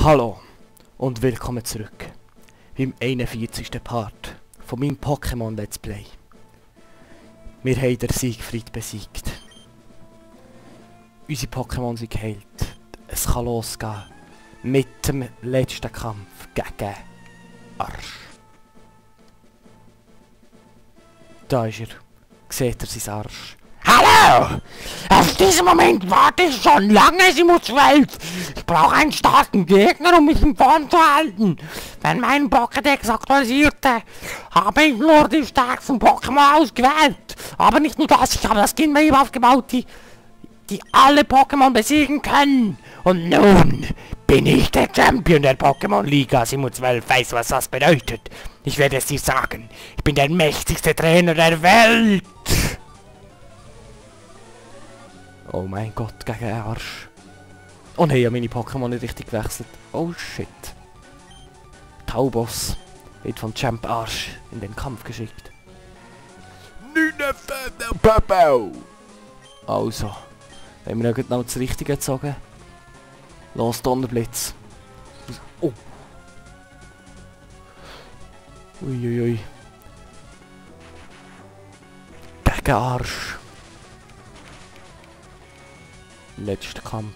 Hallo und willkommen zurück beim 41. Part von meinem Pokémon Let's Play. Wir haben den Siegfried besiegt. Unsere Pokémon sind geheilt. Es kann losgehen mit dem letzten Kampf gegen Arsch. Da ist er. Seht ihr sein Arsch? Hallo! Auf diesen Moment warte ich schon lange, Simus-Welt! Ich brauche einen starken Gegner, um mich in Form zu halten. Wenn mein Pokédex aktualisierte, habe ich nur die stärksten Pokémon ausgewählt. Aber nicht nur das, ich habe das Team aufgebaut, die alle Pokémon besiegen können. Und nun bin ich der Champion der Pokémon-Liga. Simus-Welt weiß, was das bedeutet. Ich werde es dir sagen. Ich bin der mächtigste Trainer der Welt. Oh mein Gott, gegen einen Arsch. Oh nein, ich habe meine Pokémon nicht richtig gewechselt. Oh shit. Taubos wird von Champ Arsch in den Kampf geschickt. Also, wenn wir noch das Richtige gezogen. Los, Donnerblitz. Oh. Uiuiui. Gegen Arsch. Letzter Kampf.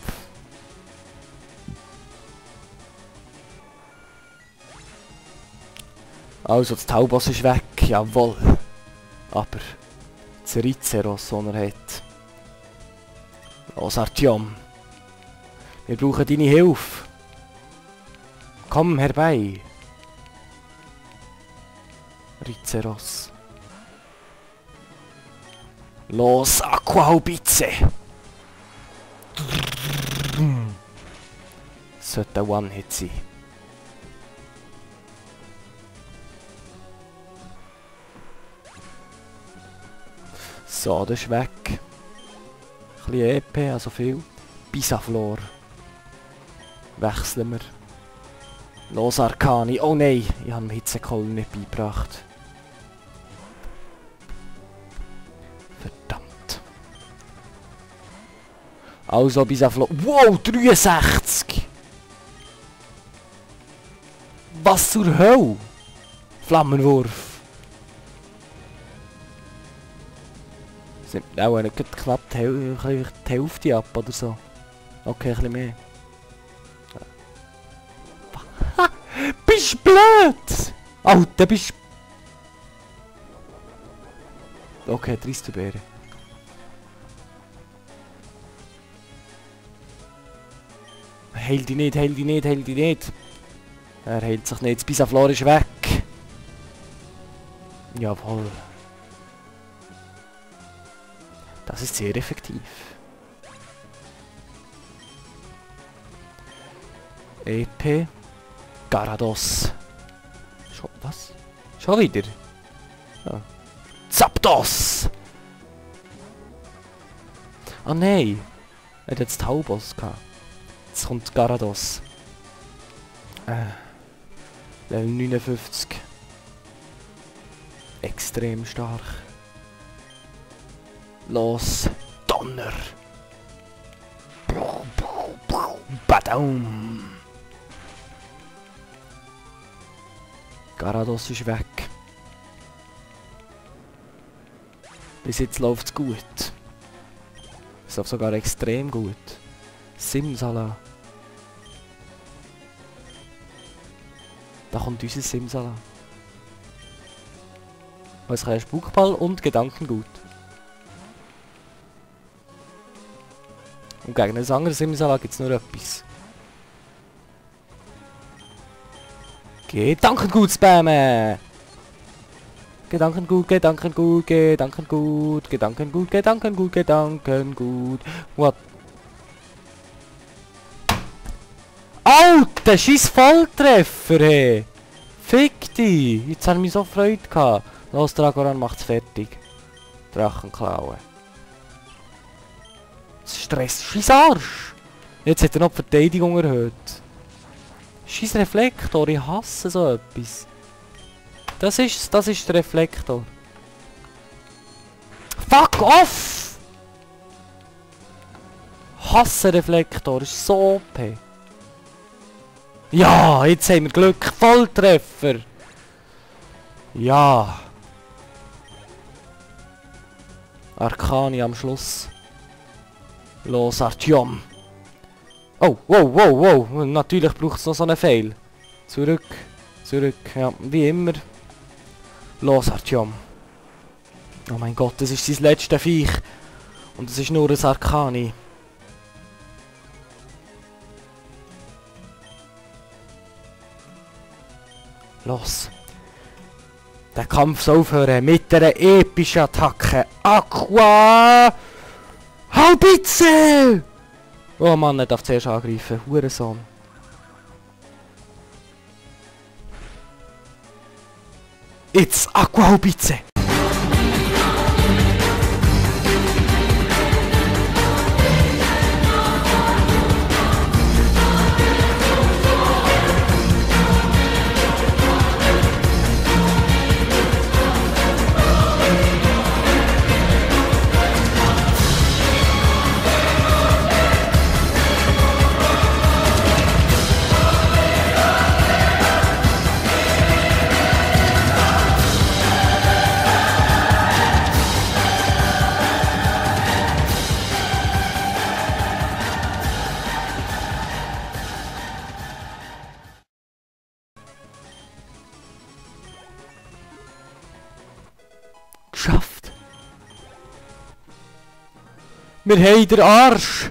Also, das Taubos ist weg, jawohl. Aber das Rizeros, das er hat. Los, Artyom. Wir brauchen deine Hilfe. Komm herbei. Rizeros. Los, Aquahaubize. Sollte ein One-Hit sein. So, das ist weg. Ein bisschen EP, also viel. Bisaflor. Wechseln wir. Los, Arcani. Oh nein, ich habe dem Hitzekoll nicht beigebracht. Verdammt. Also, Bisaflor. Wow, 63! Was zur Hölle? Flammenwurf. Sind auch nicht knapp die Hälfte ab oder so. Okay, ein bisschen mehr. Bist blöd! Alter, bist... Okay, 30 Bären. Heil die nicht, heil die nicht, heil die nicht. Er heilt sich nicht. Das Bisaflor ist weg. Jawohl. Das ist sehr effektiv. EP. Garados. Schon, was? Schon wieder? Ja. Zapdos! Ah nein. Er hat jetzt Taubos gehabt. Jetzt kommt Garados. Level 59. Extrem stark. Los. Donner. Badaum. Garados ist weg. Bis jetzt läuft es gut. Es läuft sogar extrem gut. Simsala. Da kommt unser Simsala. Es kann Spukball und Gedankengut. Und gegen einen anderen Simsala gibt es nur etwas. Gedankengut spammen! Gedankengut, Gedankengut, Gedankengut, Gedankengut, Gedankengut, Gedankengut. What? Alter, scheiß Volltreffer, hey! Fick dich! Jetzt habe ich mich so Freude gehabt. Los, Dragoran macht's fertig. Drachenklauen. Stress, scheiß Arsch! Jetzt hat er noch die Verteidigung erhöht. Scheiß Reflektor, ich hasse so etwas. Das ist der Reflektor. Fuck off! Hasse Reflektor, ist so OP. Ja, jetzt haben wir Glück. Volltreffer. Ja. Arcani am Schluss. Los, Artyom. Oh, wow, wow, wow. Natürlich braucht es noch so einen Fail. Zurück. Zurück. Ja, wie immer. Los, Artyom. Oh mein Gott, das ist sein letztes Viech. Und es ist nur ein Arcani. Los. Der Kampf soll aufhören mit einer epischen Attacke. Aqua! Haubitze! Oh Mann, er darf zuerst angreifen. Hurensohn. Jetzt Aqua Haubitze! Geschafft. Wir haben den Arsch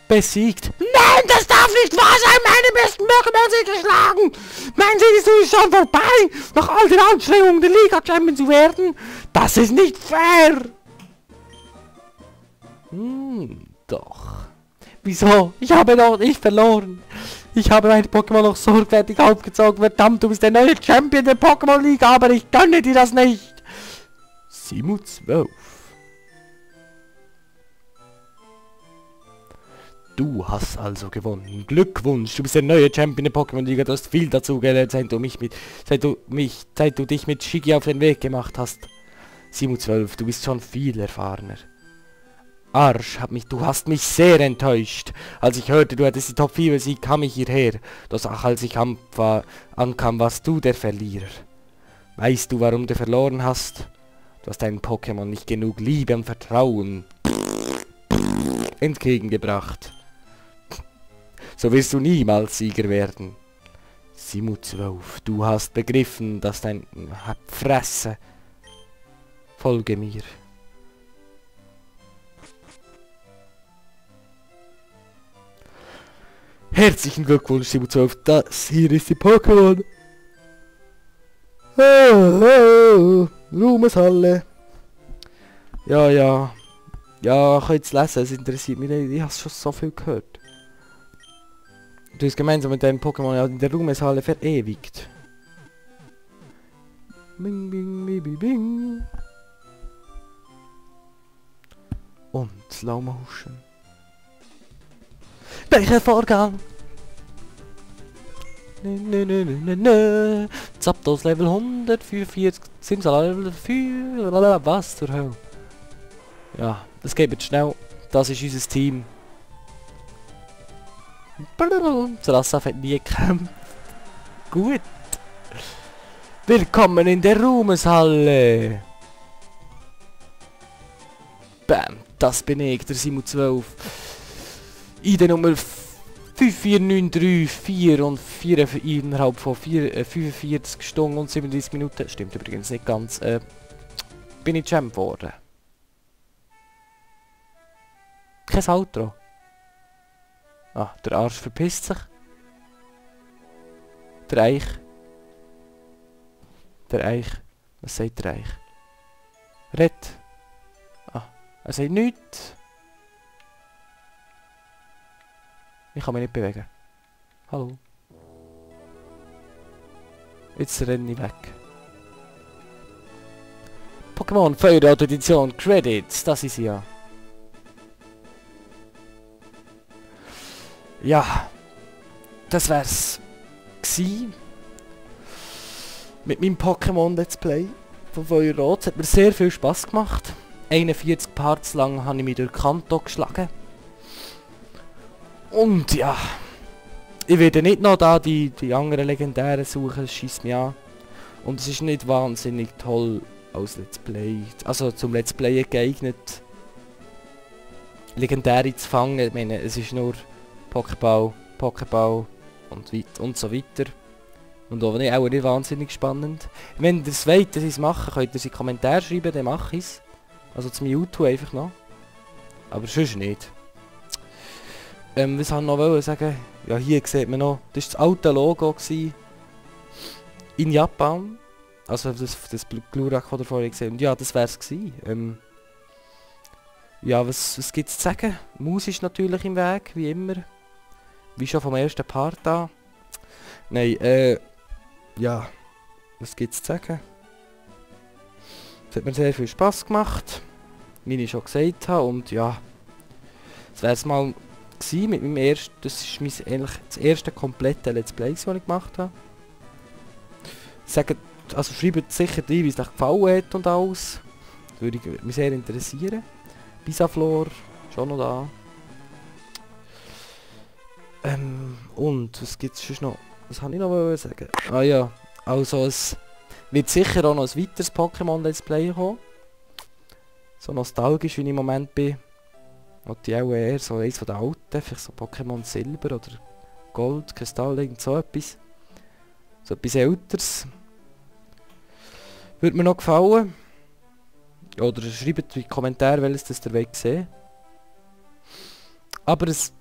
besiegt. Nein, das darf nicht wahr sein! Meine besten Pokémon sind geschlagen! Mein Sieg ist schon vorbei! Nach all den Anstrengungen, der Liga-Champion zu werden! Das ist nicht fair! Doch. Wieso? Ich habe doch nicht verloren. Ich habe meine Pokémon noch sorgfältig aufgezogen. Verdammt, du bist der neue Champion der Pokémon Liga, aber ich gönne dir das nicht. 7-12. Du hast also gewonnen. Glückwunsch, du bist der neue Champion der Pokémon Liga. Du hast viel dazu gelernt, seit du dich mit Shigi auf den Weg gemacht hast. 7-12, du bist schon viel erfahrener. Arsch, du hast mich sehr enttäuscht. Als ich hörte, du hättest die Top 4 besiegt, kam ich hierher. Doch auch als ich ankam, warst du der Verlierer. Weißt du, warum du verloren hast? Du hast deinen Pokémon nicht genug Liebe und Vertrauen entgegengebracht. So wirst du niemals Sieger werden. 7-12. Du hast begriffen, dass dein Fresse. Folge mir. Herzlichen Glückwunsch, 7-12. Das hier ist die Pokémon. Ruhmeshalle. Ja, ja. Ja, ich kann jetzt lesen, es interessiert mich nicht. Ich habe schon so viel gehört. Du hast gemeinsam mit deinem Pokémon in der Ruhmeshalle verewigt. Bing, bing, bing, bing, bing. Und Slow Motion. Welcher Vorgang? Zapdos Level 144, Simsala Level 4, was zur Hölle? Ja, das geht jetzt schnell. Das ist unser Team. Sarasaf hat nie gekämpft. Gut. Willkommen in der Ruhmeshalle. Bam, das bin ich, der 7-12. ID Nummer 54934 und 4 innerhalb von 45 Stunden und 37 Minuten. Stimmt übrigens nicht ganz. Bin ich Champ geworden. Kein Outro. Ah, der Arsch verpisst sich. Der Eich. Der Eich. Was sagt der Eich? Red. Ah, er sagt nichts. Ich kann mich nicht bewegen. Hallo. Jetzt renne ich weg. Pokémon Feuerrad Edition Credits, das ist ja. Ja, das wär's gsi mit meinem Pokémon Let's Play von Feuerrad. Es hat mir sehr viel Spaß gemacht. 41 Parts lang habe ich mich durch Kanto geschlagen. Und ja, Ich werde nicht noch da die anderen Legendären suchen, das scheisst mich an. Und es ist nicht wahnsinnig toll als Let's Play, also zum Let's Playen geeignet, Legendäre zu fangen. Ich meine, es ist nur Pokéball und so weiter. Und auch nicht wahnsinnig spannend. Wenn ihr es wollt, dass ich es mache, könnt ihr es in die Kommentare schreiben, dann mache ich es. Also zum YouTube einfach noch. Aber sonst nicht. Was wollte ich noch sagen? Ja, hier sieht man noch, das war das alte Logo gewesen, in Japan. Also das Glurak, das ihr vorhin gesehen habt. Und ja, das wäre es gewesen. Ja, was gibt es zu sagen? Maus ist natürlich im Weg, wie immer. Wie schon vom ersten Part an. Nein, ja, was gibt es zu sagen? Es hat mir sehr viel Spass gemacht, wie ich schon gesagt habe. Und ja, das wäre es mal gewesen mit meinem ersten, das ist eigentlich das erste komplette Let's Play, das ich gemacht habe. Sagt, also schreibt sicher rein, wie es euch gefallen hat und alles. Das würde mich sehr interessieren. Bisaflor, schon noch da. Und was gibt es sonst noch? Was habe ich noch sagen? Ah ja, also es wird sicher auch noch ein weiteres Pokémon Let's Play kommen. So nostalgisch wie ich im Moment bin. Und die auch eher so eins von den alten, vielleicht so Pokémon Silber oder Gold, Kristall, irgend so etwas. So etwas Älteres. Würde mir noch gefallen. Oder schreibt in die Kommentare, welches das ihr wollt sehen. Aber es...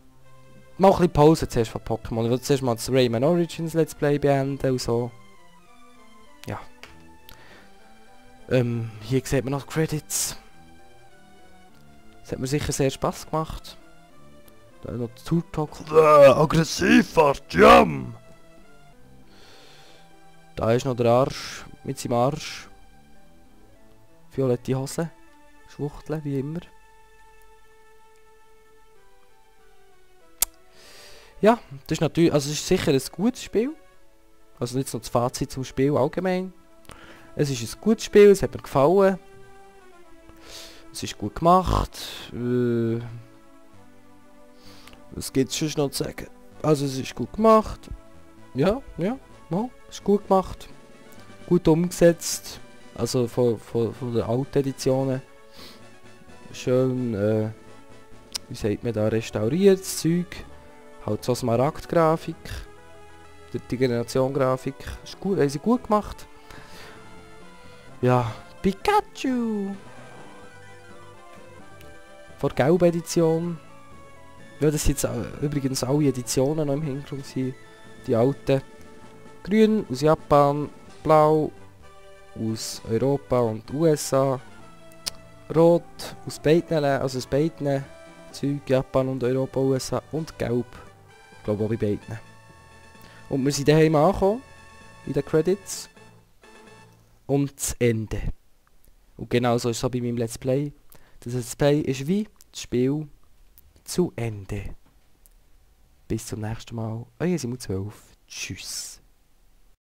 Mal ein bisschen Pause zuerst von Pokémon. Ich will zuerst mal das Rayman Origins Let's Play beenden und so. Ja. Hier sieht man noch die Credits. Das hat mir sicher sehr Spass gemacht. Da noch der Tour-Talk. Aggressiver Jam! Da ist noch der Arsch mit seinem Arsch. Violette Hose. Schwuchteln, wie immer. Ja, das ist natürlich, also es ist sicher ein gutes Spiel. Also jetzt noch das Fazit zum Spiel allgemein. Es ist ein gutes Spiel, es hat mir gefallen. Es ist gut gemacht. Was gibt es sonst noch zu sagen? Also es ist gut gemacht. Ja, ist gut gemacht. Gut umgesetzt. Also von den alten Editionen. Schön, wie sagt man da, restauriert das Zeug. Halt so Smaragd-Grafik. Die Generation-Grafik. Ist gut, haben sie gut gemacht. Ja, Pikachu! Von der gelben Edition. Ja, das sind jetzt übrigens alle Editionen noch im Hintergrund. Die alten. Grün aus Japan, blau aus Europa und USA, rot aus beiden, also aus beiden Zeug, Japan und Europa, USA, und gelb, ich glaube auch bei beiden. Und wir sind daheim angekommen, in den Credits. Und das Ende. Und genau so ist es auch bei meinem Let's Play. Das Let's Play ist wie das Spiel zu Ende. Bis zum nächsten Mal. Euer Simon12. Tschüss.